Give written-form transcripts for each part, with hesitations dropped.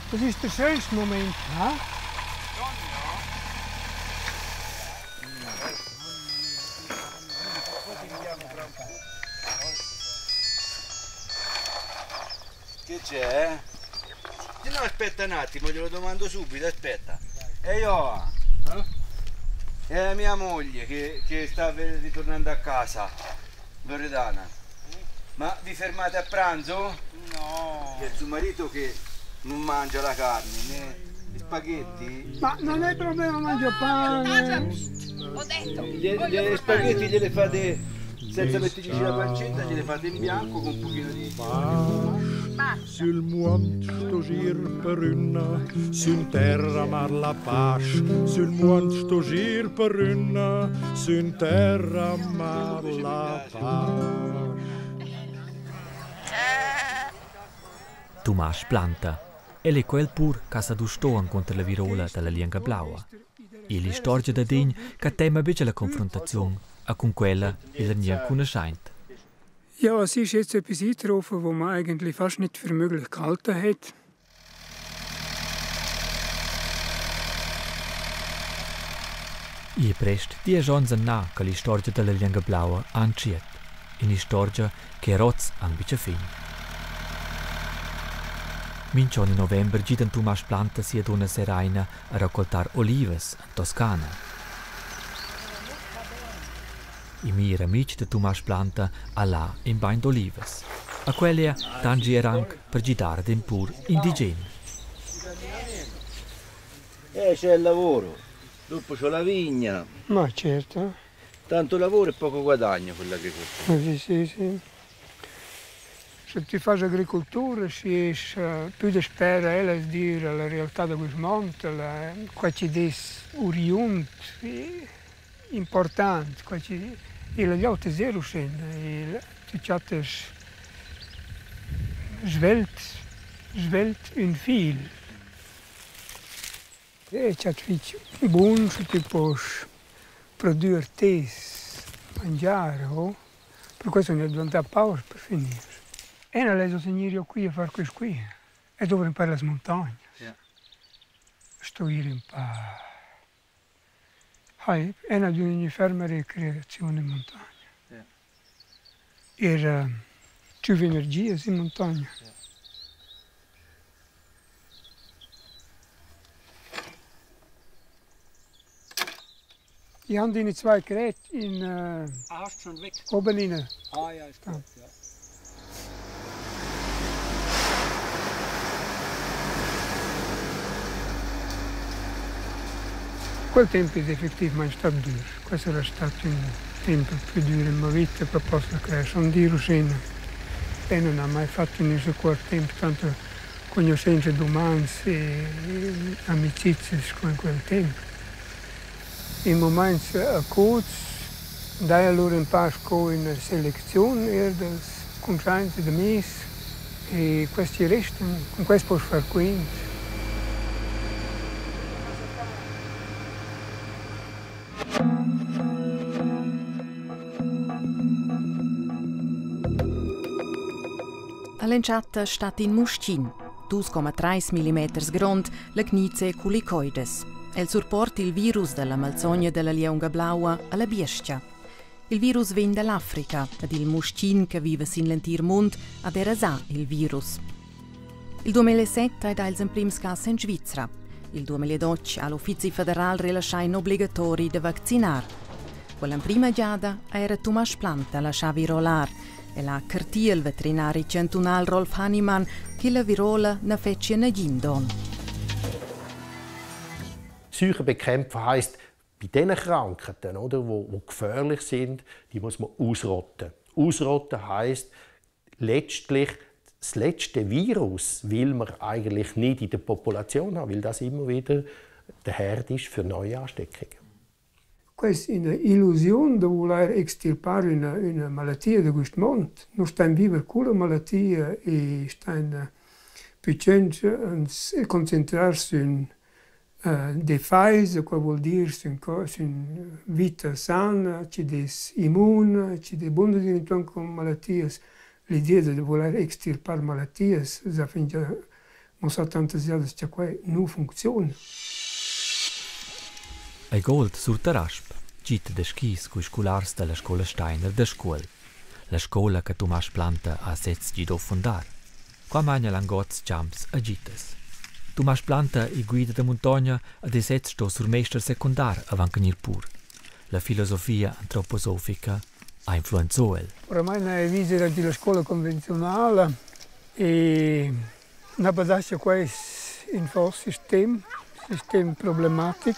Das ist der schönste Moment, hä? Che c'è? No, aspetta un attimo, glielo domando subito, aspetta. E io? È mia moglie che sta ritornando a casa, Loredana. Ma vi fermate a pranzo? No. C'è suo marito che non mangia la carne, né gli spaghetti. Ma non è problema, mangio pane. Ho detto. Gli spaghetti gliele fate senza metterci la pancetta, gliele fate in bianco con un pochino di... Sul muond sto gir per üna, sün terra mar la pace. Sul muond sto gir per üna, sün terra mar la pace. Tumasch Planta. El è quel pur che sa dustò contro la virola della lienga blaua. E l'istorgia da Degn che tema bice la confrontazione, a con quella il nia conoscent. Ja, es ist jetzt etwas eingetroffen, was man eigentlich fast nicht für möglich gehalten hat. I prest die Johnson na che l'istorgia della lienga blaua anciet. Un'istorgia che roz an bice fin. Mincion in november gidan Tumasch Planta sia donna Seraina a raccoltar olivas in Toscana. I mir amici de Tumasch Planta a là in bain d'olivas. A quellia tangi eranc per gidar den pur indigen. C'è il lavoro, dopo c'ho la vigna. Ma certo. Tanto lavoro e poco guadagno con l'agricoltura. Sì, sì, sì. Se tu fai agricoltura si è più da spera ella dire la realtà di questo mondo, la, qua ci des oriunt importante, qua ci e la gli zero scende, e tu chattes svelt svelt un fil. E c'è fich buon se tu puoi produrre tes, mangiare, oh? Per questo ne diventa pausa per finire. E non è venire qui a fare questo qui. E dove imparare le montagne. Ja. Sto ir un po'. Hai, è una di una ferma ricreazione in montagna. Ja. Era più energia in montagna. Ja. Die haben die zwei Geräte in Ah, hast schon weg. oben rein. Ah ja, ist gut. Ja. Quel tempo è effettivamente stato duro. Questo era stato un tempo più duro in mia vita, per posso crescere. Un duro scena. E non ha mai fatto in questo quarto tempo tanto conoscenza d'umani e amicizie con quel tempo. In momenti acuti, dai allora in passo in selezione er dels conoscenze di mis e questi restano, con questo posso far quinto. All'entschatta stat in muschin, 2,3 mm grond, la Gnice culicoides. El surporta il virus della malsogna della lieunga blaua alla biestia. Il virus vegn dall'Africa ed il muschin che vive sin l'entir mund ad erasà il virus. Il 2007 è ils emprims cas in Svizzera. Il 2012 ha l'Uffizi federal rilascià in obbligatori de vaccinar. Quella prima giada era Tumasch Planta lascià virolar e la cartia il veterinari cantunal Rolf Hannemann che la virola ne fece nagin don. Seuchen bekämpfen heisst, bei diesen Krankheiten, oder, wo gefährlich sind, die muss man ausrotten. Ausrotten heisst, letztlich das letzte Virus will man eigentlich nicht in der Population haben, weil das immer wieder der Herd ist für neue Ansteckungen. Questa è un'illusione di voler extirpare una malattia di questo mondo. Noi stiamo vivendo con la malattia e stiamo Plüchöntsch ans concentrar sün defaisa, quai voul dir sün sün vita sana, chi'd es immuna, chi'd es bun dad ir intuorn cun malatias. L'idea da vulair extirpar malatias s'ha fingià muossà tantas jadas cha quai nu funcziuna. Ei Gold sur Tarasp, gita da skis culs scolars dalla scola Steiner da Scuol. La scola che Tumasch Planta ha sez gidau fundar. Qua magna Langots champs e gitas. Tumasch Planta ei guida da muntogna ed ei sez sto surmeister secundar avant che gnir pur. La filosofia antroposofica ha influenzau el. Oramai n'haja vis durant illa scoula convenziunala e n'ha badà cha quai es ün fos sistem, sistem problematic.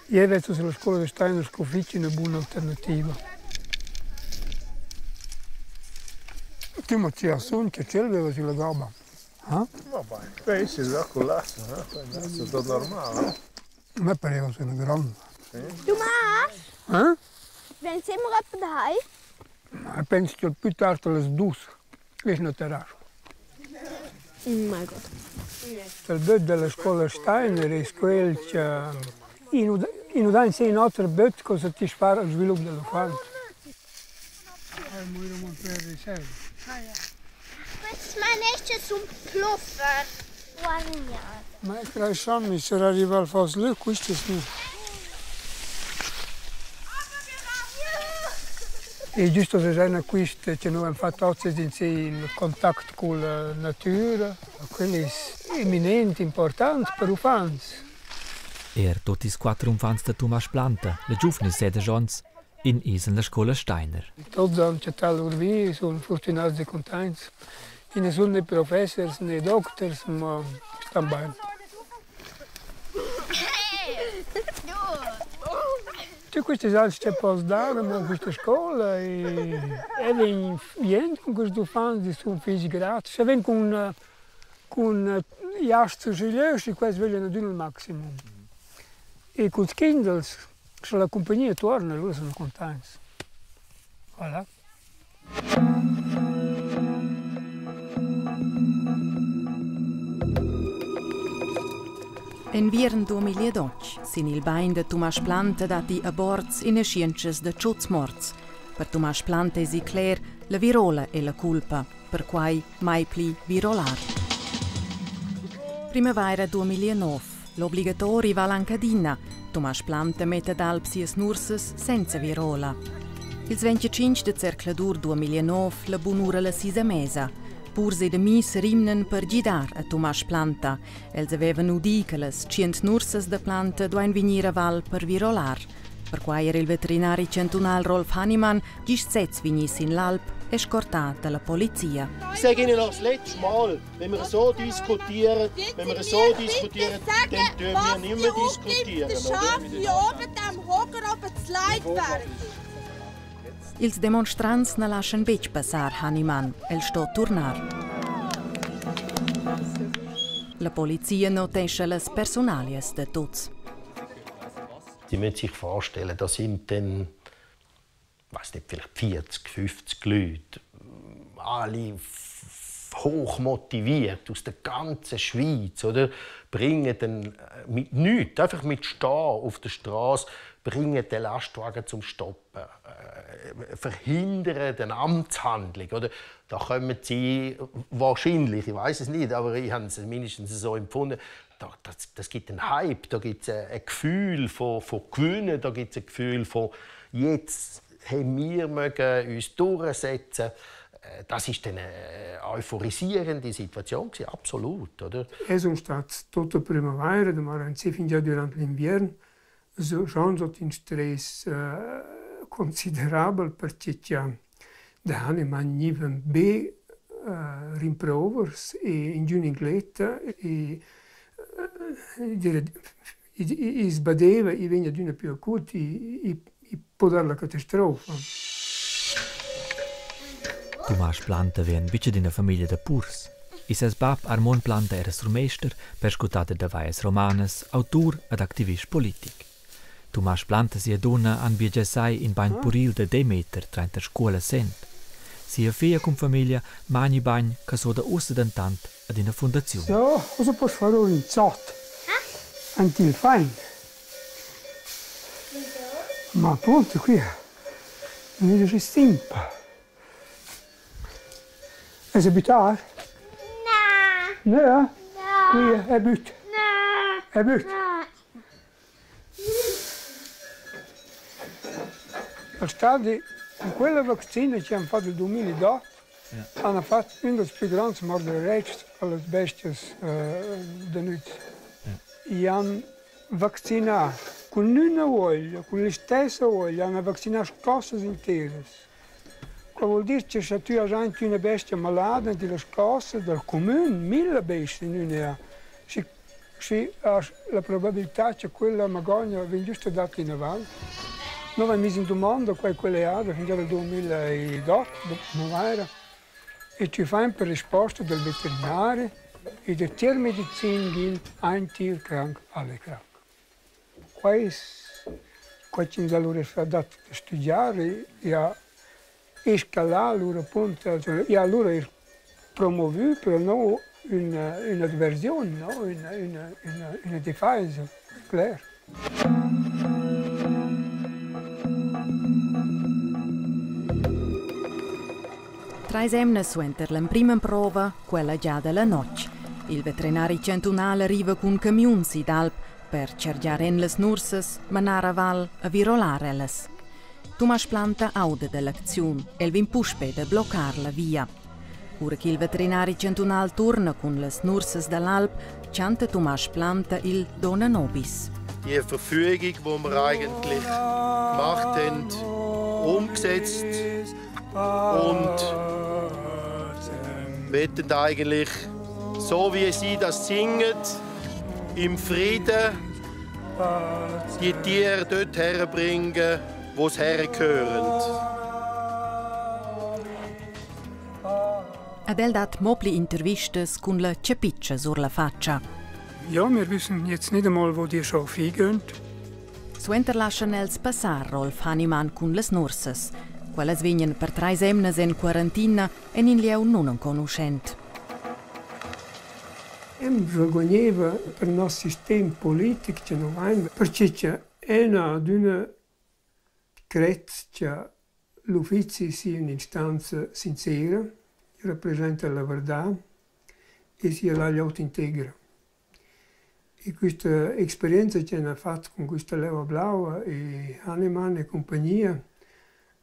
Eu vez ussa la scoula da Steiner sco fich üna buna alternativa. Tü ma tia sun che tschel veva sü la gobba, ha? Va bain. Beh, sì, da cul lasso, eh? Tutto normale. A me pareva üna gronda. Tumasch? Eh? Wenn sind wir etwa daheim? Ma penso che più tardi alle 2 es na terrascha. Oh mein Gott. Il böt della scoula Steiner es quel cha i nu i nu dà insè ün oter böt co satisfar al svilup da l'uffant. Ma craj schon, mi sarà rivà al fos lö, quist es gnü. E giüst hoz es quist cha nus vain fat hoz es insè il contact culla natüra. Quel es eminent important per uffants. Er tut ils quatter uffants da Tumasch Planta, la giuvna sedisch onns, in is en la scola Steiner. Tuots han chattà lur via e sun furtünats e cuntaints. I nu sun ne professers ne docters, ma stan bain. Tü quistas alch che poss dar amo in quista scoula e eu vegn jent cun quists uffants, i sun fich grats. Scha vegn cun cun jasters uschigliö, schi quels vöglian adüna il maximum. E culs kindels, scha la cumpagnia tuorna, lura suna cuntaints. Voilà. Enviern 2008, sin il bain da Tumasch Planta datti aborts e naschientschas da tschuts morts. Per Tumasch Planta èsi cler, la virola è la culpa, perquai mai pli virolar. Primavaira 2009, l'obligatori vala anc adina. Tumasch Planta metta ad alp sias nursas senza virola. Ils 25 de zercladur 2009 la bunura la sisa mesa. Purs ed amis rimnan per gidar a Tumasch Planta. Els avevan udì che las tschient nursas da Planta duain vegnir a val per virolar. Perquai era il veterinari chantunal Rolf Hannemann gist sez vegnì sin l'alp escortà da la polizia. Ich sage Ihnen noch das letzte Mal, wenn wir so diskutieren, wenn wir so diskutieren, dann dürfen wir nicht mehr diskutieren. Ils demonstrants na laschan betg passar Hannemann, el sto turnar. La polizia notescha las personalias da tuts. Sie müssen sich vorstellen, da sind dann weiß nicht, vielleicht 40, 50 Leute, alle hoch motiviert aus der ganzen Schweiz, oder? Bringen dann mit nichts, einfach mit Stehen auf der Straße, bringen den Lastwagen zum Stoppen, verhindern eine Amtshandlung, oder? Da kommen sie wahrscheinlich, ich weiß es nicht, aber ich habe es mindestens so empfunden, das gibt einen Hype, da gibt es ein Gefühl von Gewinnen, da gibt es ein Gefühl von jetzt haben wir mögen uns durchsetzen. Das ist dann eine euphorisierende Situation, absolut. Oder? Es sun stats tuotta prümavaira, ma anzi fingià durant l'inviern, schon sot ün stress considerabel, perche cha da Hannemann gnivan be rimprovers e ingün ingletta e i's badeva, i vegn adüna più acut, i i po dar la catastrofa. Tumasch Planta vegn betg d'ina famiglia da purs. E ses bab Armon Planta era surmester, perscrutader da vallas romanas, autur ed activist politic. Tumasch Planta e sia dunna han biagià sai in bain puril da Demeter tranter Scuol e Sent. Sia figlia cun famiglia magni bagn che s'oda ussa dentant ad ina fundaziun. So, cosa posso fare ora in zot? Ant il fain. Ma appunto qui non è stimpa. Es abütar? Na. Na? Qui è büt. Na. È büt. Na. La stadi cun quella vaccina chi han fat il 2008 han fat ün dals plü gronds mordraretschs a las bestias da nüz. I han vaccinà cun üna uoglia, cun listessa uoglia, han vaccinà scossas interas. Quai voul dir che scha tü hast aint üna bestia malada int illa scossa dal cumün, milla bestias in üna, schi schi hast la probabiltà cha quella magogna vegn güsta dat inavant. Noi vain miss in dumonda quai quella jada fingià dal 2008, nu vaira, e tü fain per risposta dal veterinari e da tiermedizin gin ein Tier krank, alle krank. Quai es quai chi'ns ha lura dat da stüdgiar e ha escalà lura apunto, e ha alura eir promovü per no üna ün'adversiun, no, üna üna üna üna defaisa, cler. Trais emnas suenter l'emprima emprova, quella giada la notg. Il veterinari chantunal arriva cun camiun si d'alp per chargiar en las nursas, manar a val e virolar ellas. Tumasch Planta auda dall'acziun. El vegn puspei da bloccar la via. Cura ch'il veterinari chantunal turna cun las nursas dall'alp, chanta Tumasch Planta il Dona Nobis. Die Verfügung, die wir eigentlich gemacht haben, umgesetzt und möchten eigentlich, so wie sie das singen, im Frieden die Tiere dort herbringen, wo sie hergehören. Ad el dat mo pli intervistas cun la chapitscha sur la fatscha. Ja, wir wissen jetzt nicht einmal, wo die Schafe hingehen. Suenter laschan els passar Rolf Hanimann cun las nursas. Quellas vegnan per treis emnas en quarantina en in lieu nunenconuschent. Em vergogneva per nos sistem politic che nu vain, perche cha ena adüna cret cha l'uffizi sia ün'instanza sincera, chi rapresenta la vardà e sia la glieud integra. E quista experienza ch'eu n'ha fat cun quista leva blaua e Hahnemann e cumpagnia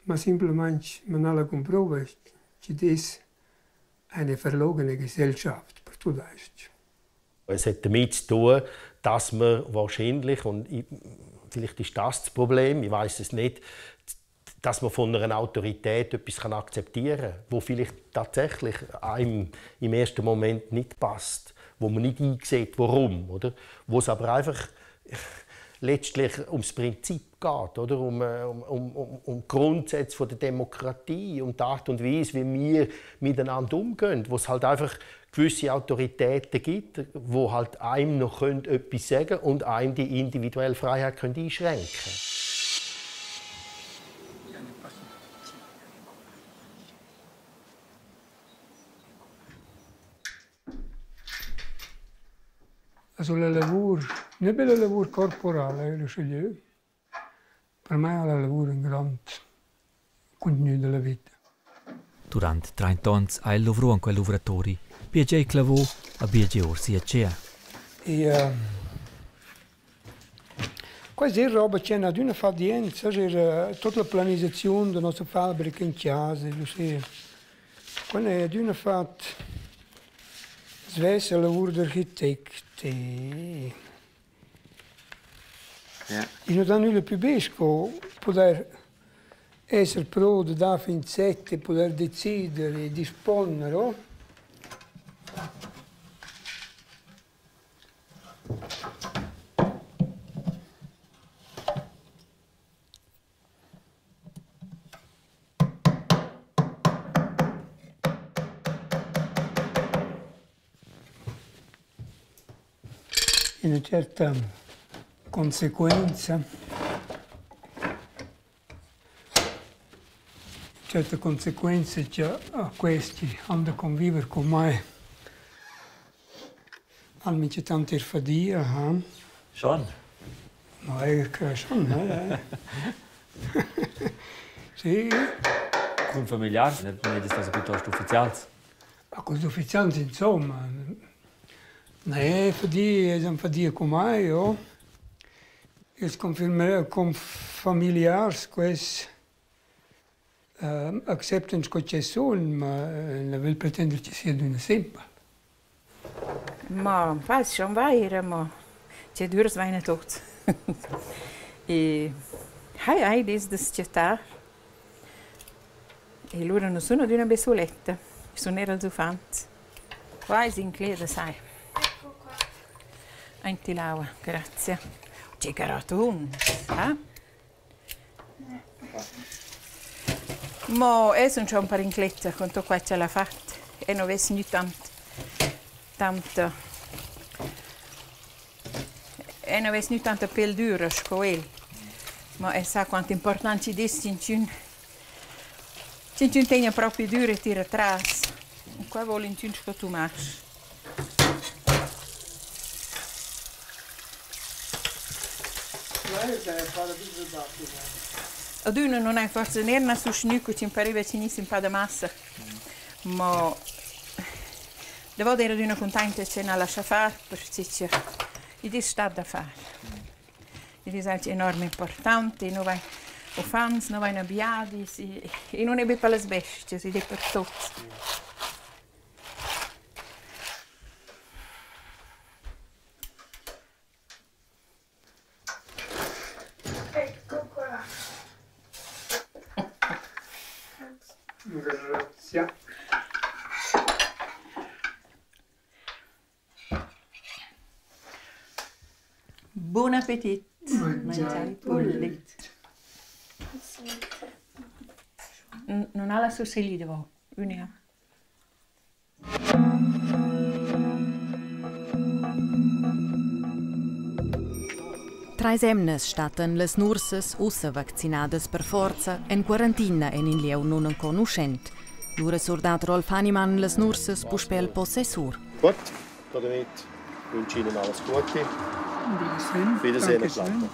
m'ha simplamaing manà la cumprova chi'd es eine verlogene Gesellschaft per tudais-ch. Es hat damit zu tun, dass man wahrscheinlich, und ich, vielleicht ist das das Problem, ich weiß es nicht, dass man von einer Autorität etwas kann akzeptieren kann, wo vielleicht tatsächlich einem im ersten Moment nicht passt, wo man nicht einsieht, warum, oder? Wo es aber einfach letztlich ums Prinzip geht, oder? Um, um, um, um Grundsätze von der Demokratie, um die Art und Weise, wie wir miteinander umgehen, wo es halt einfach gewisse Autoritäten gibt, wo halt einem noch können etwas sagen und einem die individuelle Freiheit können einschränken können. Also la lavur, na be la lavur corporala, eu schaglieu. Per mai ha la lavur ün grond cuntgnü da la vita. Durant 30 onns ha el luvrau en quel luvratori, biagiei clavau e biagiei ord sia tgea. E quai es roba ch'eu n'ha adüna fat jent, sast eir tuot la planisaziun da nossa fabrica in chasa ed uschea. Quella n'haja adüna fat svess la lavur d'architect e i nu dà nüglia plü be sco pudair esser pro da dar fin set e pudair decider e dispuoner, o? Üna tscherta consequenza. Certe consequenze che a questi han da conviver con mai. Han minchatant eir fadia, ha? Schon? Ma eir que schon, eh? Sì. Cun familiars, ne das piuttosto ufficials? Ma culs ufficiants insomma, ne fadia, es han fadia con mai, oh. Ils confamiliars, quels acceptan sco ch'els sun, ma na vögl pretender chi sia adüna simpel. Ma fas schon vaira, ma che dürs vaina tuots. E hai hai dis da s-chattar. E lura nu sun adüna be suletta, sun eir els uffants. Qua es incler da sai. Aint ill'aua, grazia. Che garatun, ha? Mo eu sun schon perincletta cun tuot quai ch'el ha fat. Eu nu vess gnü tant tanta eu nu vess gnü tanta pel düra sco el. Ma el sa quant important chi'd es ch'inchün ch'inchün tegna propi dür e tira tras. E qua voul inchün sco Tumasch. Adüna nun hai forsa neir na sustgnü co chi'm pareva chi gniss ün pa da massa. Ma davo d'eira adüna cuntainta ch'eu n'ha laschà far perche cha id es stat da far. Id es alch enorm important e nu vain uffants, nu vain abiadis e nun es be per las bes-chas, id es per tuots. Ecco qua. Grazia. Bun appetit! Mangiai pulit! Non ha la sursegli davo, üna. Trais emnas stattan las nursas ussa vaccinadas per forza en quarantina en in lieu nunenconuschent. Lura surdat Rolf Hanimann las nursas puspè al possessur. Gut, damit wünsche ich Ihnen alles Gute. Wiedersehen, Herr Planta.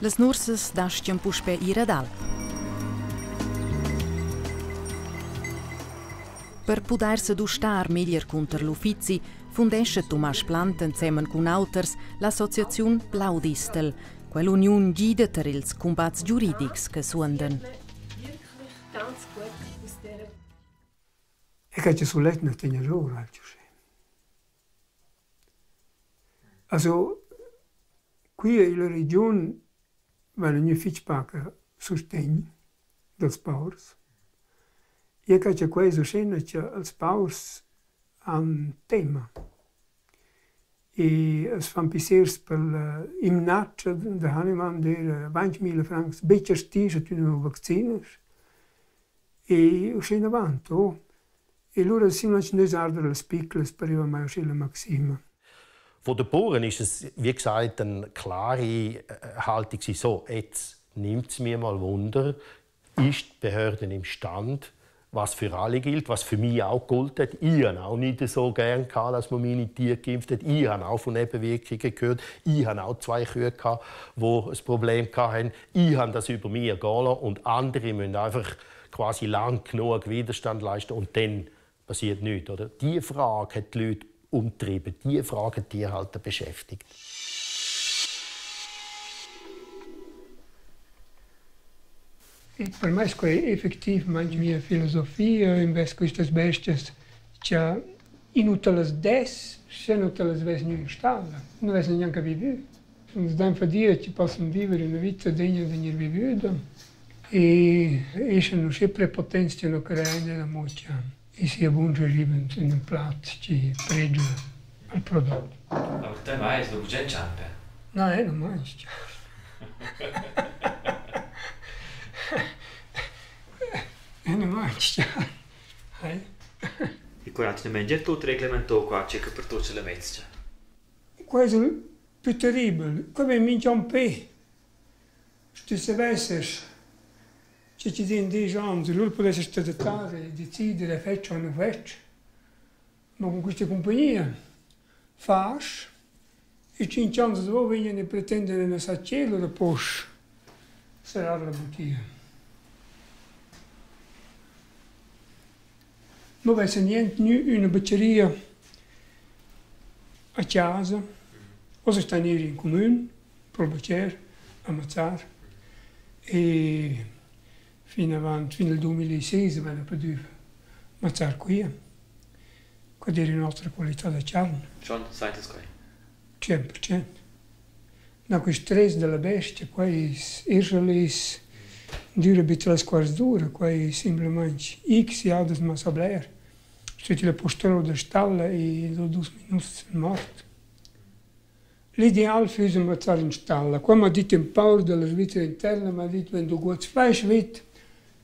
Las nursas dastgan puspè ir ad alp. Per pudair sedustar meglier cunter l'uffizi fundescha Tumasch Plant ensemen cun auters l'associaziun Blaudistel. Quell'uniun gida tar ils cumbats giuridics che suondan. E che sulet na tegna lura uschè. Also qui illa regiun vaina gnü fich pac sustegn dals paurs. E che cha quai es uschena cha'ls paurs han temma e as fan pissers per l'imnatscha da Hahnemann d'eira 20.000 francs be chasti scha tü nu vaccinas e uschenavant oh. E lura simplamaing nus arder las piclas pareva mai uschè la maxima. Von den Bauern ist es, wie gesagt, eine klare Haltung so, jetzt nimmt es mir mal Wunder, ist die Behörde imstand, was für alle gilt, was für mich auch gilt hat. Ich habe auch nicht so gern gehabt, dass man meine Tiere geimpft hat. Ich habe auch von Nebenwirkungen gehört. Ich habe auch zwei Kühe gehabt, die ein Problem hatten. Ich habe das über mich ergehen lassen und andere müssen einfach quasi lang genug Widerstand leisten und dann passiert nichts. Oder? Diese Frage hat die Leute umtrieben, diese Frage hat die Tierhalter beschäftigt. Per me es quai effectivmaing mia filosofia invers quistas bestias cha i nu te las dess, sche nu te las vess gnü in stalla, nu vess gnanca vivü. Nus dain fadia chi possan viver üna vita degna da gnir vivüda e eschan uschè prepotents cha nu crain amo cha i sia bun scha rivan sün ün plaz chi predgia al prodot. Aber te mai es gugent champe? Na, eu nu mangio. Eu nu mangio. Hai. E curant mengia tut reglamentò qua che per tuot la mezza. Quai es il plü terribel. Qua vegn minch'on pe. Sche tü savessas. Ci ci din 10 anni, lui potesse stare e decidere faccio o non faccio. Ma con questa compagnia fas e 5 anni dopo vengono e pretendono una sacella, allora posso serrare la bottiglia. Non avesse niente, una becceria a casa, o se sta in comune, per il bacciere, a ammazzare. E fino avanti, fino al 2006 abbiamo potuto ammazzare qui. Quella era un'altra qualità di carne. Schon, seit es quei. 100%. Na, quel stress della bestia, quei erschelis dura bi 3/4 d'ora, quei semplicemente x jaudas ma sabler. Steht la postura da stalla e do 2 minuti mort. L'ideal füss ammazzar in stalla. Qua m'ha dit ün paur della Svizzera interna, m'ha dit, wenn du gutes Fleisch willst,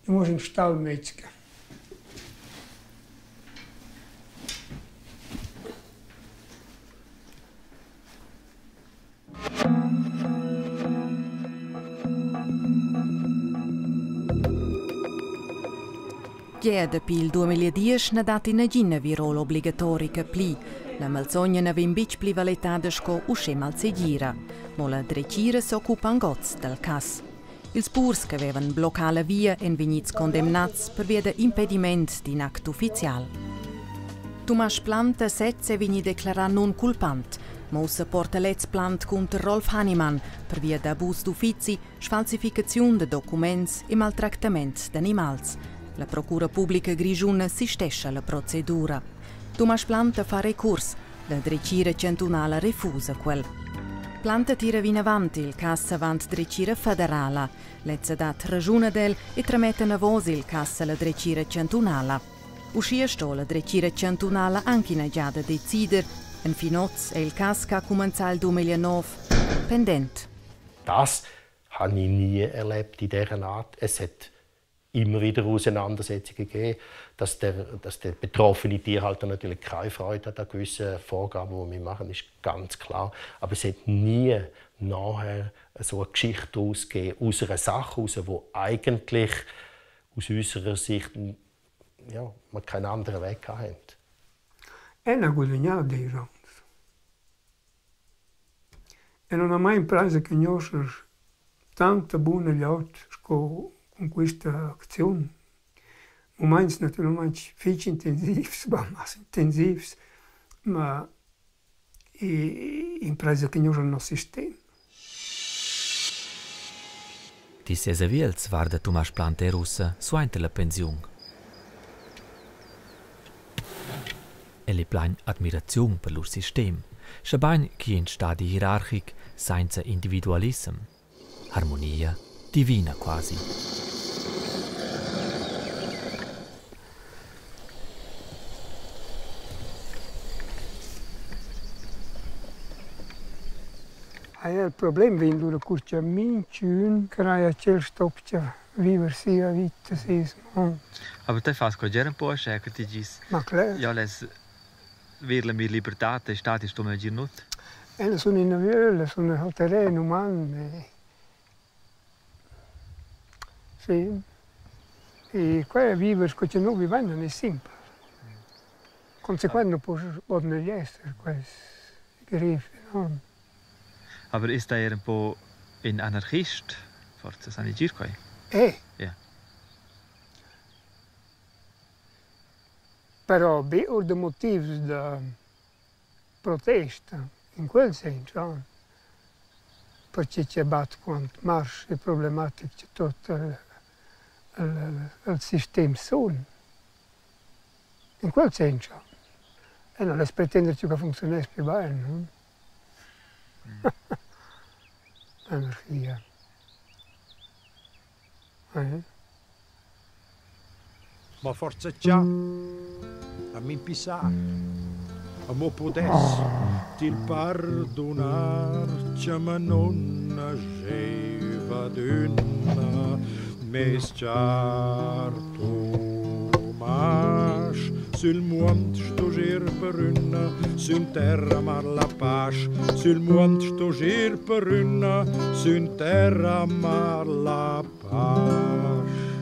du musst in Stall metzgen. Gia dapi il 2010 na datti nagina virola obligatorica pli. La malsogna na vegn betg pli valitada sco uschè malsegira. Mo la dretgira s'occupa anc oz dal cas. Ils purs che avevan bloccà la via èn vegnids condemnads pervia da impediment d'in act uffizial. Tumasch Planta sez è vegnì declerà nunculpant. Mo ussa porta lez plant cunter Rolf Hanimann pervia d'abus d'uffizi, sfalsificaziun da documents e maltractament d'animals. La Procura publica grischuna sistescha la procedura. Tumasch Planta fa recurs. La dretgira chantunala refusa quel. Planta tira vinavant il cas avant dretgira federala. Lezza dat raschun ad el e trametta enavos il cas alla dretgira chantunala. Uschia sto la dretgira chantunala anche ina giada decider. Enfin oz è il cas che ha cumenzà il 2009 pendent. Das habe ich nie erlebt in dieser Art. Es hat immer wieder Auseinandersetzungen gegeben, dass der betroffene Tierhalter natürlich keine Freude hat an gewissen Vorgaben, die wir machen, ist ganz klar. Aber es hat nie nachher so eine Geschichte daraus gegeben, aus einer Sache heraus, die eigentlich aus unserer Sicht, ja, wir keinen anderen Weg hatten. E n'ha guadagnato dei rounds. E non ha mai impreso che conoscere tanta buona glieud sco con questa aczione. Moments naturalmente fich intensivs, ma intensivs, ma impresa che conosce il nostro sistema. Di ses aviels varda Tumasch Planta er ussa suenter la pensiun. El è plain admiraziun per lur sistem, schebain ch'i in stadi hierarchic senza individualissem. Harmonia divina quasi. Il problem vegn lura cur cha minchün craja ch'el stopcha viver sia vita, seis mond. Aber te fas quai già un po' che ti gis. Ma cler. Ja, les vir la mia libertà, e stati sto me gir nut. E sono in aviöl, sono al terreno uman. E sì. E qua viver sco cha no vivain non è simpel. Consequent non può bod gnir esser, quai es grev enorm. Aber ist da eher un po' in anarchist? Forse san i gir quai. Eh. Ja. Però be or da motivs da protesta, in quel senso, no? Perché c'è bat quant marsch e problematic c'è tot il sistem sun. In quel senso. E non es pretender che funzioness più bain, no? Anarchia. Eh? Ma forza già a m'impisar, a mo podess til pardonar che ma nonna geva d'una mes char Tumasch. Sul muond sto gir per üna, sün terra mar la pasch. Sul muond sto gir per üna, sün terra mar la pasch.